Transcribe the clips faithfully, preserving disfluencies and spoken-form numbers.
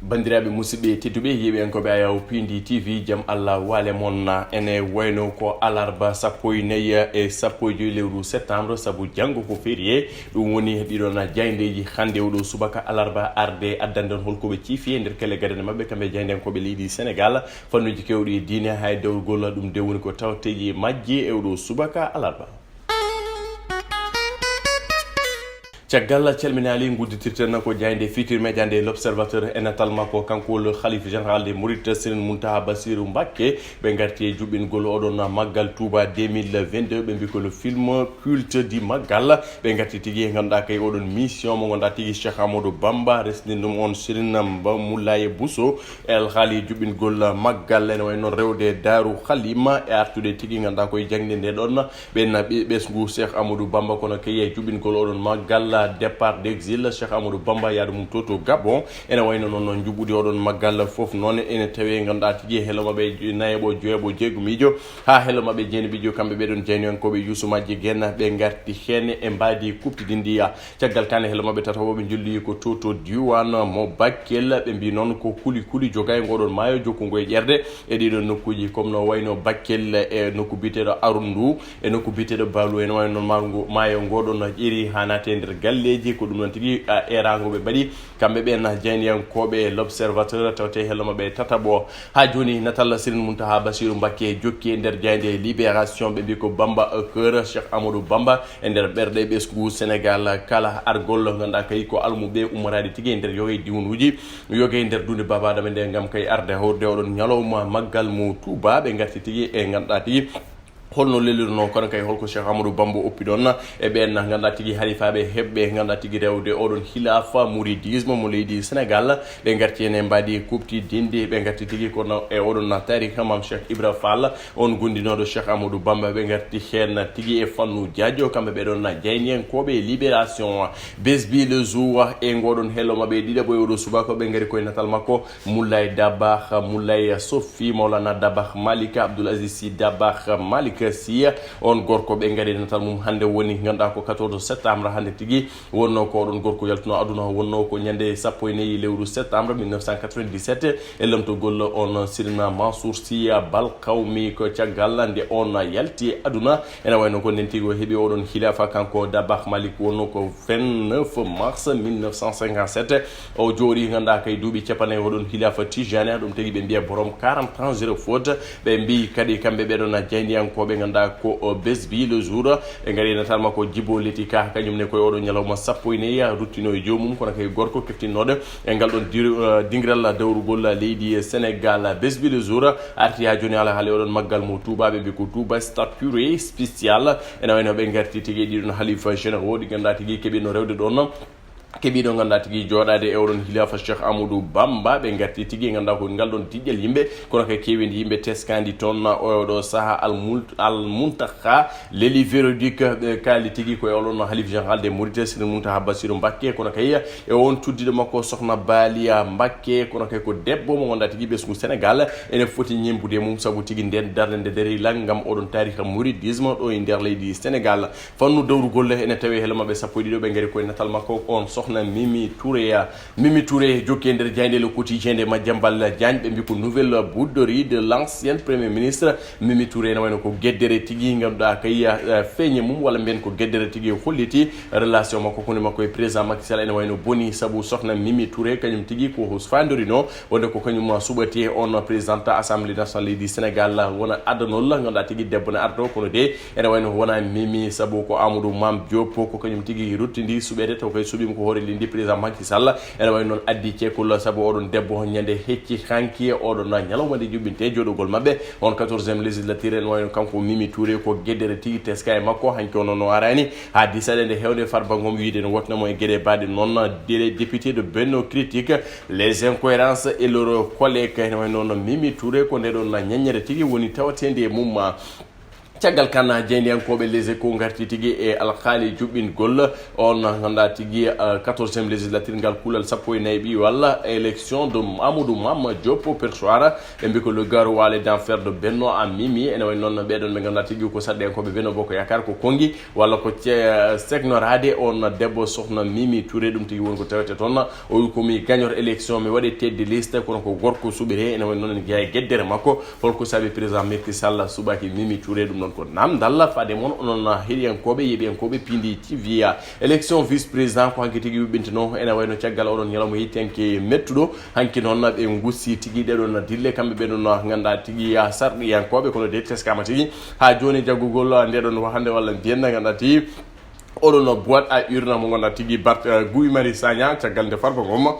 Banndiraaɓe musidɓe tedduɓe, yeeɓiyankooɓe Ayaw Pindi T V, jam Allah waale mon. Ene wayno ko alarba sappo e nayi e sappo e joy lewru septembre, sabu janngo ko férié. Ɗum woni ɗiɗon jayndeeji hannde oɗo subaka alarba arde addande on holko ɓe ciifi e nder kelle gadane maɓɓe kamɓe jayndeenkooɓe leydi Sénégal. Fannuuji keewɗi e diine, hay dewrugol ɗum de woni ko tawteeji majji e oɗo subaka alarba. Caggal calminaali, ngudditirten ko jaaynde Futurs Médias nde L'Observateur e natal makko, kanko le khalife général des Mourides, Serigne Mountakha Bassirou Mbacké. Ɓe ngarti e juɓɓingol oɗon maggal Touba deux mille vingt-deux, ɓe mbi ko le film culte du maggal. Ɓe ngarti tigi e ngannduɗaa kay oɗon mission mo ngannduɗaa tigi Cheikh Amadou Bamba resni ɗum on Serigne Mba Moulaye Bousso. El haali juɓɓingol maggal, ene wayi noon rewde Daaru Halima e artude tigi ngannduɗaa koye jaŋde nde ɗon. Ɓen ɓe-, ɓesngu Cheikh Amadou Bamba, kono kay e juɓɓingol oɗon maggal, départ d'exil Cheikh Amadou Bamba, yaade mum to, to Gabon. Ene wayno noon, noon njuɓɓudi oɗon maggal fof noon ene tawe, ngannduɗaa tigi e hello maɓɓe nayeɓo, joweɓo, jeegumiijo, haa hello maɓɓe jeeneɓijo, kamɓe ɓeɗon jaynoyankooɓe Youssou Madjiguène, ɓe ngarti heen e mbaadi kuɓtidindiya. Caggal kaan e hello maɓɓe tataɓo ɓe njolli ko to, to diwan mo Bakel, ɓe mbi noon ko kuli kuli joga e ngoɗon maayo jokkungo e ƴerde. E ɗiɗon nokkuuji, comme no wayno Bakel e nokku biyeteeɗo Arundu e nokku biyeteeɗo Baalu, ene wayno noon maayo ngo, maayo ngo ɗon ƴeeri haa naati e nder galleeji. Ko ɗum noon tigi, a, eeraango ɓe mbaɗi, kamɓe ɓeen jayniyankooɓe L'Observateur, tawte hello maɓɓe tataɓo. Haa jooni, natal Serigne Mountakha Bassirou Mbacké jokki e nder jaaynde Libération, ɓe mbi ko Bamba au cœur, Cheikh Amadou Bamba e nder ɓerɗe ɓesngu Sénégal kala. Argol, ngannduɗaa kay ko almuɓe ummoraade tigi e nder yoga e diwnuuji, yoga e nder duunde Baaba Adama nde, ngam kay arde hawrude oɗon ñalawma maggal mo Touba. Ɓe ngarti tigi e ngannduɗaa tigi holno lelirno, kono kay holko Cheikh Amadou Bamba oppi ɗon e ɓeen ngannduɗaa tigi halifaaɓe heɓɓe ngannduɗaa tigi rewde oɗon hilaafa mouridisme mo leydi Sénégal. Ɓe ngarti heen e mbaadi kuɓtidinndi, ɓe ngarti tigi kono e oɗon taarikh Mame Cheikh Ibra Fall, on gondinooɗo Cheikh Amadou Bamba. Ɓe ngarti heen tigi e fannu jaajo, kamɓe ɓeɗon jayniyankooɓe Libération. Besbi Le Jour e ngoɗon hello maɓɓe ɗiɗaɓo e oɗo subaka, ɓe ngari koye natal makko Moulay Dabakh, Moulay Sofi, Maulana Dabakh Malik, Abdoul Aziz Sy Dabakh Malik Sy. On gorko ɓe ngari natal mum hannde woni, ngannduɗaa ko quatorze septembre hannde tigi wonno ko oɗon gorko yaltuno aduna, wonno ko ñande sappo e nayi lewru septembre mille neuf cent quatre-vingt-dix-sept e lomtogol on Sirina Mansour Sy Bal Qawmi. Ko caggal nde on yalti aduna, ene wayno ko nden tigi o heɓi oɗon hilaafa kanko Dabakh Malik, wonno ko vingt-neuf mars mille neuf cent cinquante-sept. O jooɗi, ngannduɗaa kay, duuɓi capanɗe oɗon hilaafa Tijani, ɗum tagi ɓe mbiya borom quarante ans zéro faute. Ɓe mbi kadi kamɓe ɓeɗon jayniyankooɓe, ngannduɗaa ko o Besbi Le Jour. E ngari natal makko Djibo Letika, kañum ne koye oɗo ñalawma sappo e nayi ruttino e joomum, kono kay gorko keftinnoɗo e ngal ɗon dir-, eh, dingiral dawrugol leydi Sénégal. Besbi Le Jour arti haa jooni ala haali oɗon maggal mo Touba, ɓe mbi ko Touba stature spécial. Ene wayno ɓe ngarti tigi e ɗiɗon halifa généraux ɗi ngannduɗaa tigi keɓino rewde ɗon, keɓiɗo ngannduɗaa tigi jooɗaade e oɗon hilaafa Cheikh Amadou Bamba. Ɓe ngarti tigi ngannduɗaa ko ngal ɗon diƴƴel yimɓe, kono kay keewindi yimɓe teskandi toon oɗo saha. Al Mul-, Al Muntaha leli véridique, ɓe kaali tigi ko e oɗon halif général des Mourides, Serigne Mountakha Bassirou Mbacké, kono kay e on tuddiɗo makko Sokhna Baliya Mbacké, kono kay ko debbo mo ngannduɗaa tigi ɓesngu Sénégal ene foti ñembude e mum, sabu tigi nden darnde nde dari lanngam oɗon taarikh mouridisme ɗo e nder leydi Sénégal. Fannu dawrugol ene tawi hello maɓɓe sappo e ɗiɗo, ɓe ngari koye natal makko on Sokhna Mimi Touré. Mimi Touré jokki e nder jaaynde Le Quotidien nde Madiambal Diagne, ɓe mbi ko nouvelle bouderie de l'ancien premier ministre. Mimi Touré ene wayno ko geddere tigi ngannduɗaa kay, eh, feeñe mum, walla mbiyen ko geddere tigi holliti relation makko, hakkunde makko e président Macky Sall ene wayno boni, sabu Sokhna Mimi Touré kañum tigi ko fandorino wonde ko kañum suɓati on président assemblée nationale leydi Sénégal, wona addanol ngannduɗaa tigi debbo ne ardo, kono de ene wayno wona Mimi, sabu ko Amadou Mame Diop, ko kañum tigi ruttidi suɓeede, taw kay suɓiima ko hoore leydi président Macky Sall. Ene wayno noon addi ceekol, sabu oɗon debbo ñande hecci hanki oɗon ñalawma nde juɓɓinte jooɗogol maɓɓe on quatorzième législature. Ene wayno kanko Mimi Touré ko geddere tigi teska e makko, hanki o noon o arani haa disaɗe nde hewde Farba Ngom wiide no wotna mo e geɗe baɗe noon. Dé-, député de Benno critique les incohérences et leurs collègues. Ene wayno noon Mimi Touré ko nde ɗon ñaññere tigi woni tawatende e mum. Caggal kan, jeydiyankooɓe Les Échos ngarti tigi e alhaali juɓɓingol on, nganndaa tigi, eh, quatorzième législature ngal kuulal sappo e nayi ɓiy walla élection de Amadou Mame Diop Perchoir. Ɓe mbi ko le garoua d'enfer de Benno à Mimi. Ene wayi noon ɓeɗon ɓe nganndaa tigi ko sarɗiyankooɓe Benno Bokk Yaakaar, ko konngi walla ko ce-, seknoraade on debbo sohna Mimi Touré. Ɗum tigi woni ko tawete toon. O wi ko mi gagnor élection, mi waɗe tête de liste, kono ko gorko suɓiree. Ene wayi noon en njeyaa e geddere makko. Holko saabi président Macky Sall suɓaaki Mimi Touré? Ɗum ɗon ko namdal faade mon onon heɗiyankooɓe, yeeɓiyankooɓe P D T V. Élection vice président ko hanki tigi yuɓɓintenoo. Ene wayno caggal oɗon ñalawma yettiyanke mettuɗo, hanki noon ɓe ngusi tigi ɗeɗon dille, kamɓe ɓe ɗon nganndaa tigi sarɗiyankooɓe, kono de teskama tigi haa jooni jaggugol nde ɗon wahande walla mbiyen nganndaa tigi oɗon boîte à urne mo nganndaa tigi Bart-, eh, Guy Marius Sagna, caggal nde Farba Ngom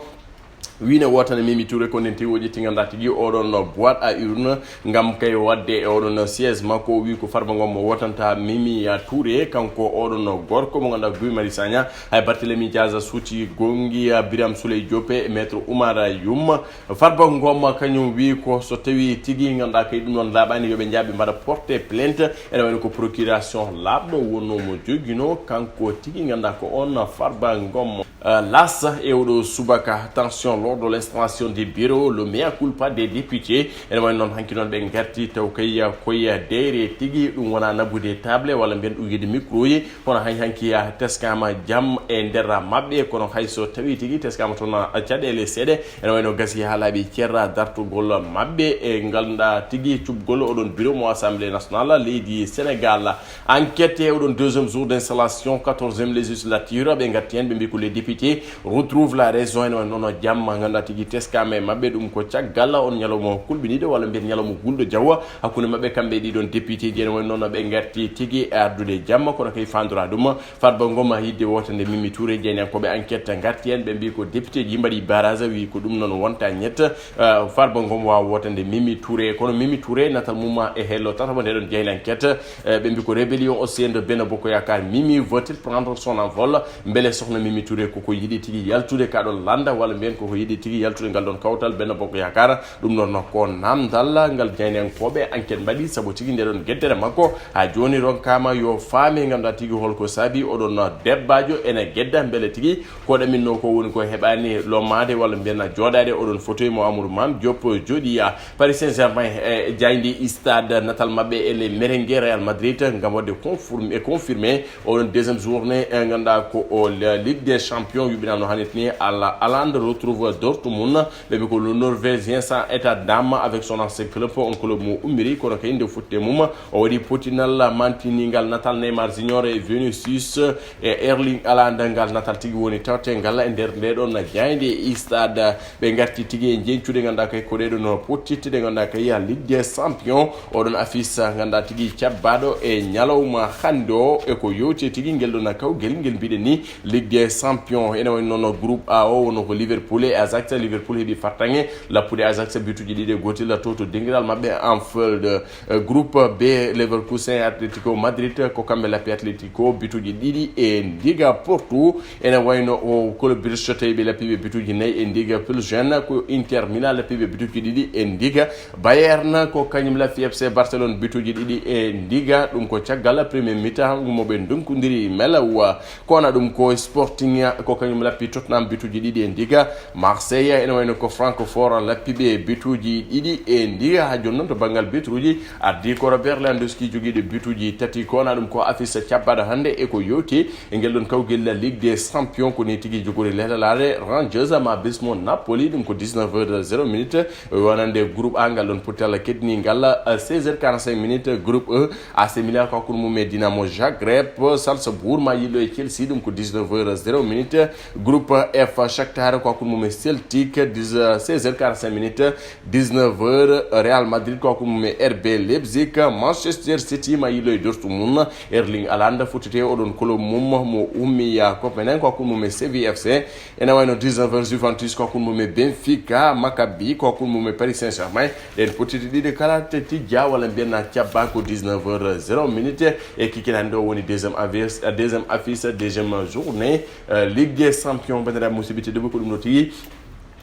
wii ne wootana Mimi Touré, ko nden tigi o ƴetti nganndaa tigi oɗon boîte à urne ngam kay waɗde e oɗon siège makko. O wii ko Farba Ngom mo wootanta Mimi Touré, kanko oɗon gorko mo nganndaa Guy Marius Sagna, hay Barthélémy Dias suuti gonngi, Birame Souleye Diop e Maître Oumar Youm. Farba Ngom kañum wii ko so tawii tigi nganndaa kay ɗum ɗon laaɓaani, yo ɓe njaaɓe mbaɗa porte plainte. Ene wayno ko procuration laaɓɗo wonnoo mo joginoo, kanko tigi nganndaa ko on Farba Ngom. Euh, L'As e oɗo subaka, tension lors de l'installation des bureaux, le mea culpa des députés. Ene wayi noon hanki noon ɓe ngarti taw kay koye deyre tigi, ɗum wona nabbude table walla mbiyen ɗum yiide micro yi, kono hay hanki teskama jam e nder maɓɓe, kono hay so tawi tigi teskama toon caɗele seeɗa. Ene wayno gasi haa laaɓi ceerra dartugol maɓɓe e nganndaa tigi cuɓgol oɗon bureau mo Assemblée nationale leydi Sénégal. Enquête e oɗon deuxième jour d'installation quatorzième législature, ɓe ngarti heen, ɓe mbi ko les députés retrouvent la raison. Ene wayno noon jam nganndaa tigi teskama e maɓɓe, ɗum ko caggal on ñalawma kulɓiniiɗo walla mbiyen ñalawma gulɗo jawwa hakkunde maɓɓe kamɓe ɗiɗon député ji. Ene wayno noon ɓe ngarti tigi e addude jam, kono kay fandora ɗum Farba Ngom yidde wootande Mimi Touré. Jeydiyankooɓe Enquête ngarti heen, ɓe mbi ko député ji mbaɗi barrage, wi ko ɗum noon wonta ñett. Euh, Farba Ngom waawa wootande Mimi Touré, kono Mimi Touré natal mum e hello tataɓo nde ɗon jeyla Enquête. Euh, ɓe mbi ko rébellion au sein de Benno Bokk Yaakaar, Mimi veut-elle prendre son envol? Mbele sohna Mimi Touré koko yiɗi tigi yaltude ka ɗon lannda, walla mbiyen koko yiɗi tigi yaltude ngal ɗon kawtal Benno Bokk Yaakaar? Ɗum ɗon ko namdal ngal jeydiyankooɓe Enquête mbaɗi, sabu tigi nde ɗon geddere makko haa jooni ronkama yo faame, nganndaa tigi holko saabi oɗon debbaajo ene gedda, mbele tigi ko ɗaminno ko woni ko heɓaani lommaade walla mbiyen jooɗaade oɗon fauteuil mo Amadou Mame Diop jooɗi. Paris Saint-Germain e jayndi stade natal maɓɓe e les merengue Real Madrid ngam waɗde conform-, e confirmé oɗon deuxième journée, e nganndaa ko o la Ligue des Champions yuɓɓinano hannit ni. Ala Haaland retrouve Dortmund, ɓe mbi ko le Norvégien sans état d'âme avec son ancien club, on club mo ummiri, kono kay nde futte mum o waɗi potinal mantiningal natal Neymar Junior e Vinicius e Erling Haaland. Ngal natal tigi woni tawtengal e nder nde ɗon jayndi stade. Ɓe ngarti tigi e jeñcude nganndaa kay ko ɗeɗon pottitte ɗe nganndaa kay ya Ligue des Champions. Oɗon affiche nganndaa tigi cabbaɗo e ñalawma hannde o, e ko yowti tigi ngel ɗon kawgel ngel mbiɗen ni Ligue des Champions. Ene wayno noon groupe A o wonno ko Liverpool e Ajax. Liverpool heɓi fartaŋŋe lappude Ajax bituji ɗiɗi e gootel to, to dingiral maɓɓe Anfield. Eh, groupe B, Leverkusen e Atletico Madrid, ko kamɓe lappi Atletico bituji ɗiɗi e ndiga. Porto ene wayno o Club Brugge tawi ɓe lappiɓe bituji nayi e ndiga. Pilsen ko Inter Milan lappiɓe bituji ɗiɗi e ndiga. Bayern ko kañum lappi F C Barcelone bituji ɗiɗi e ndiga. Ɗum ko caggal premier mi-temps mo ɓe ndonkodiri melawa. Kono ɗum ko Sporting ko kañum lappi Tottenham bituji ɗiɗi e ndiga. Marseille ene wayno ko Francfort lappi ɓe bituji ɗiɗi e ndiga. Haa jooni noon to banngal bituji, ardii ko Robert Lewandowski jogiiɗo bituji tati. Kono ɗum ko affiche cabbaɗo hannde e ko yowti e ngel ɗon kawgel Ligue des Champions. Ko ni tigi jogori lehlalaare Rangers ma bismo Napoli, ɗum ko dix-neuf heures zéro minute. Wonande groupe A ngal ɗon potti Allah keddini ngal, seize heures quarante-cinq minutes. Groupe E, A C Milan ko hakkunde mum e Dinamo Zagreb, Salzbourg ma yillo e Chelsea, ɗum ko dix-neuf heures zéro minute. Groupe F, Shakhtar ko hakkunde mum e Celtic, dix, seize heures quarante-cinq minutes. Dix-neuf heures, Real Madrid ko hakkunde mum e R B Leipzig, Manchester City ma yillo e Dortmund. Erling Haaland fottite oɗon club mum mo ummi ya Copenhagen ko hakkunde mum e Séville F C. Ene wayno dix-neuf heures, Juventus ko hakkunde mum e Benfica, Maccabi ko hakkunde mum e Paris Saint-Germain. Ɗen pottite ɗiɗi kala te tijja walla mbiyen na cabba ko dix-neuf heures zéro minute. E kikinande o woni deuxième affiche, deuxième affiche, deuxième journée, euh, Ligue des Champions. Banndiraaɓe musidɓe tedduɓe, ko ɗum ɗo tigi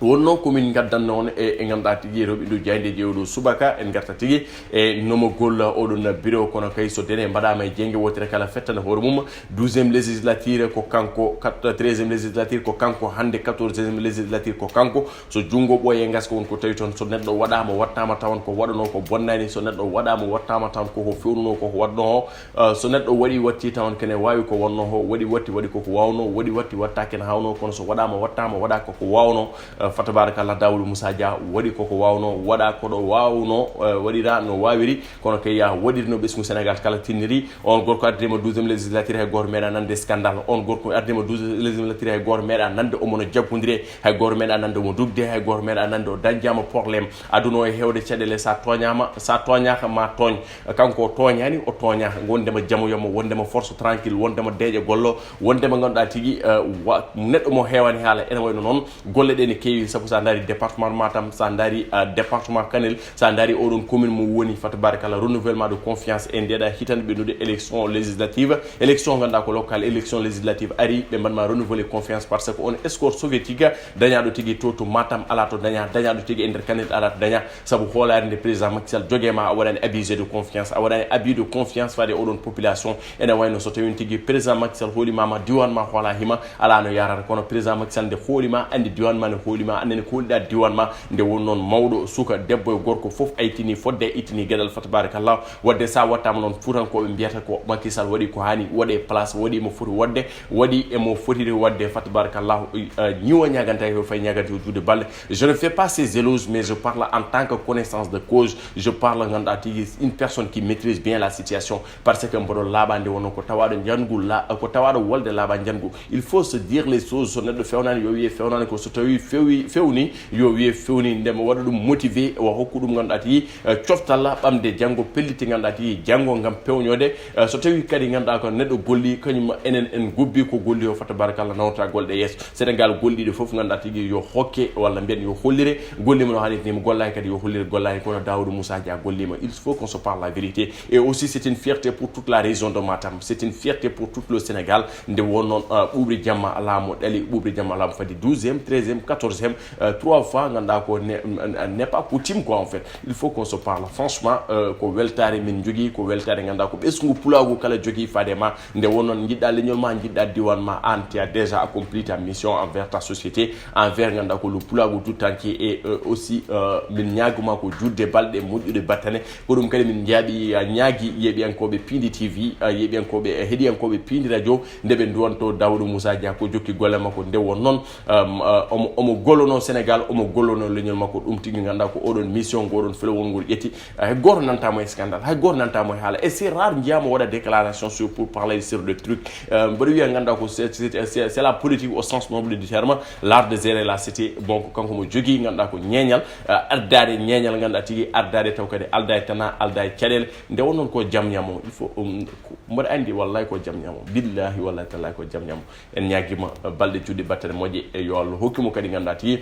Wonno ko min ngaddanno on e, e ngannduɗaa tigi rewɓe ndu jaayndeeji e oɗo subaka, en ngarta tigi e nomagol oɗon bureau. Kono kay so dene mbaɗaama e jeynge wootere kala fettana hoore mum, douzième législature ko kanko, kat-, treizième législature ko kanko, hannde quatorzième législature ko kanko. So junngo ɓooye ngaska won ko tawi toon, so neɗɗo waɗaama wattaama tawan ko waɗanoo ko bonnaani, so neɗɗo waɗaama wattaama tawan koko fewnunoo koko waɗnoo. Uh, so neɗɗo waɗi watti tawan kene waawi ko wonnoo ho, waɗi watti waɗi koko waawnoo, waɗi watti watta kene haawnoo, kono so waɗaama wattaama waɗa koko waawnoo. Uh, fa tabarakallah, Daoudou Moussa Dia waɗi koko waawnoo, waɗa koɗo waawnoo, uh, waɗira no waawiri, kono kay ya waɗiri no ɓesngu Sénégal kala tinniri. On gorko addima douzième législature, hay gooto meeɗa nande scandale. On gorko addima douzième législature, hay gooto meeɗa nande omono jaggondire, hay gooto meeɗa nande omo dugde, hay gooto meeɗa nande o dañjama problème. Aduna o e hewde caɗele, sa tooñaama, sa tooñaaka ma tooñ. Kanko o tooñaani, o tooñaaka. Wondema jamoyamo, wondema force tranquille, wondema deeƴa gollo, wondema ngannduɗaa tigi, eh, wa-, neɗɗo mo heewani haala. Ene wayno noon, golle ɗe ne keewi, sabu sa ndaari département Matam, sa ndaari, eh, département Kanel, sa ndaari oɗon commune mo woni, fa tabarakallah, renouvellement de confiance e ndeɗa hitande ɓennude élection législative, élection ngannduɗaa ko local, élection législative ari, ɓe mbaɗma renouveler confiance parce que on escort soviétique dañaɗo tigi to, to Matam ala to daña, dañaɗo tigi e nder Kanel ala to daña, sabu hoolaare nde président Macky Sall jogue ma, a waɗani abusé de confiance, a waɗani abus de confiance faade oɗon population. Ene wayno so tawi tigi président Macky Sall hoolima ma diwan ma hoolahima, ala no yarata, kono président Macky Sall nde hoolima, andi diwan ma ne hoolima, andi ne kooliɗa diwan ma, nde won noon mawɗo, suka, debbo e gorko fof aytini fodde, ittini geɗal fa tabarakallah. Wadde sa wattama noon, fuutankoɓe mbiyata ko Macky Sall waɗi ko hani waɗe, place waɗi mo foti waɗde, waɗi emo fotiri waɗde, fa tabarakallah. Eh, ñiwo ñaganta yo fay ñaganta yo juude balle. Je ne fais pas ces éloges, mais je parle en tant que connaissance de cause. Je parle ngannduɗaa tigi une personne qui maîtrise bien la situation, parce que mboɗo laaɓa nde wonno ko tawaɗo njanngu la, ko tawaɗo wolde laaɓa njanngu. Il faut se dire les choses. So neɗɗo fewnani yo wiye fewnani, ko so tawi fewi, fewni yo wiye fewni, nde mo waɗa ɗum motivé, wa hokku ɗum ngannduɗaa tigi, eh, coftal ɓamde janngo, pelliti ngannduɗaa tigi janngo ngam pewñode. Eh, so tawi kadi ngannduɗaa ko neɗɗo golli, kañum enen en gubbi ko golli o, fa tabarakallah, nawta golɗe yeeso. Sénégal golliɗo fof ngannduɗaa tigi yo hokke, walla mbiyen yo hollire, gollima no hannirta ni, mo gollaaki kadi yo hollire, gollaaki kono Daoudou Moussa Dia gollima. Il faut qu'on se parle la vérité. Et aussi, c'est une fierté pour toute la région de Matam. C'est une fierté pour tout le Sénégal. Nde won noon, euh, ɓuuɓri jamma laamu ɗali, ɓuuɓri jamma laamu fadi douzième, treizième, quatorzième, euh, trois fois, ngannduɗaa ko ne-, n'est pas coutume quoi, en fait. Il faut qu'on se parle. Franchement, euh, ko weltaare min njogii, ko weltaare ngannduɗaa ko ɓesngu pulaagu kala jogii faade ma. Nde won noon njiɗɗaa leñol ma, njiɗɗaa diwan ma, an, tu as déjà accompli ta mission envers ta société, envers ngannduɗaa ko le pulaagu tuttanke, et, euh, aussi, euh, min ñaaguma ko juutde balɗe, moƴƴude battane. Ko ɗum kadi min njaaɓi, a ñaagi yeeɓiyankooɓe Piindi T V, a yeeɓiyankooɓe, e heɗiyankooɓe Piindi Radio, nde ɓe nduwanto Daoudou Moussa Dia ko jokki golle makko. Nde won noon, um, uh, omo, omo gollono Sénégal, omo gollono leñol makko. Ɗum tigi ngannduɗaa ko oɗon mission, ko oɗon felowol ngol ƴetti. Hay gooto nanta mo e scandale, hay gooto nanta mo e haala. Et c'est rare njiyamo waɗa déclaration sur, pour parler sur des trucs. Euh, mboɗo wiya ngannduɗaa ko c'est, c'est, c'est, c'est la politique au sens noble du terme, l'art de gérer la cité. Bon, ko kanko mo jogii ngannduɗaa ko ñeeñal, euh, ardaade ñeeñal ngannduɗaa tigi, ardaade taw kadi aldaa e tana, aldaa e caɗeele. Nde won noon ko jam ñamo, il faut, um, ko, mboɗo anndi wallahi ko jam ñamo. Billahi wallahi tallahi ko jam ñamo. En ñaagima, euh, balɗe juutɗe battane moƴƴe, e yo Allah hokki mo kadi ngannduɗaa tigi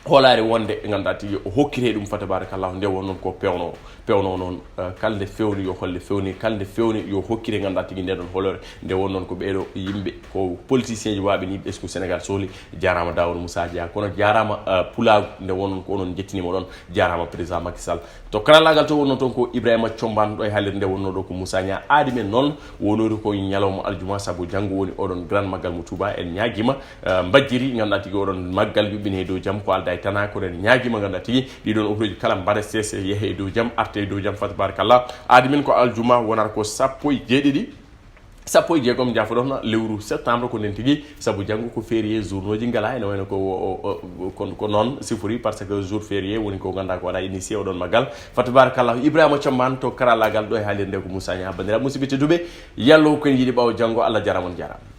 hoolaare wonde ngannduɗaa tigi o hokkiree ɗum fa tabarakallahu. Nde won noon ko pewno, pewno noon, eh, kala nde fewni yo holle fewni, kala nde fewni yo hokkire ngannduɗaa tigi nde ɗon hoolore. Nde won noon ko ɓeeɗo yimɓe, ko politicien ji waaɓe ni ɓesngu Sénégal sohli. Jaaraama Daoudou Moussa Dia, kono jaaraama, eh, pulaagu. Nde won noon ko onon njettinii mo ɗon, jaaraama président Macky Sall. To karallagal to wonno toon ko Ibrahima Combaan, ɗo e haalirde nde wonno ɗo ko Moussa Niang. Aadi men noon wonori ko ñalawma aljuma, sabu janngo woni oɗon grand maggal mo Touba. En ñaagima, eh, mbajjiri, ngannduɗaa tigi oɗon maggal yuɓɓini he dow jam, ko aldaa e tana, kono en ñaagima ngannduɗaa tigi ɗiɗon otoji kala mbaɗa sese, yehe e dow jam, arte e dow jam, fa tabarakallah. Aadi men ko aljuma, wonata ko sappo e jeeɗiɗi, sappo e jeegom jaafoɗon lewru septembre, ko nden tigi, sabu janngo ko férié, journaux ji ngala, ene wayno ko o, o, o, ko, ko noon sifori, parce que jour férié woni ko ngannduɗaa ko waɗa initié oɗon maggal. Fa tabarakallah, Ibrahima Combaan to karallagal, ɗo e haalirde ko Moussa Niang. Banndiraaɓe musidɓe tedduɓe, yallo ko en yiɗi ɓaawo janngo, Allah jaaraama, on jaaraama.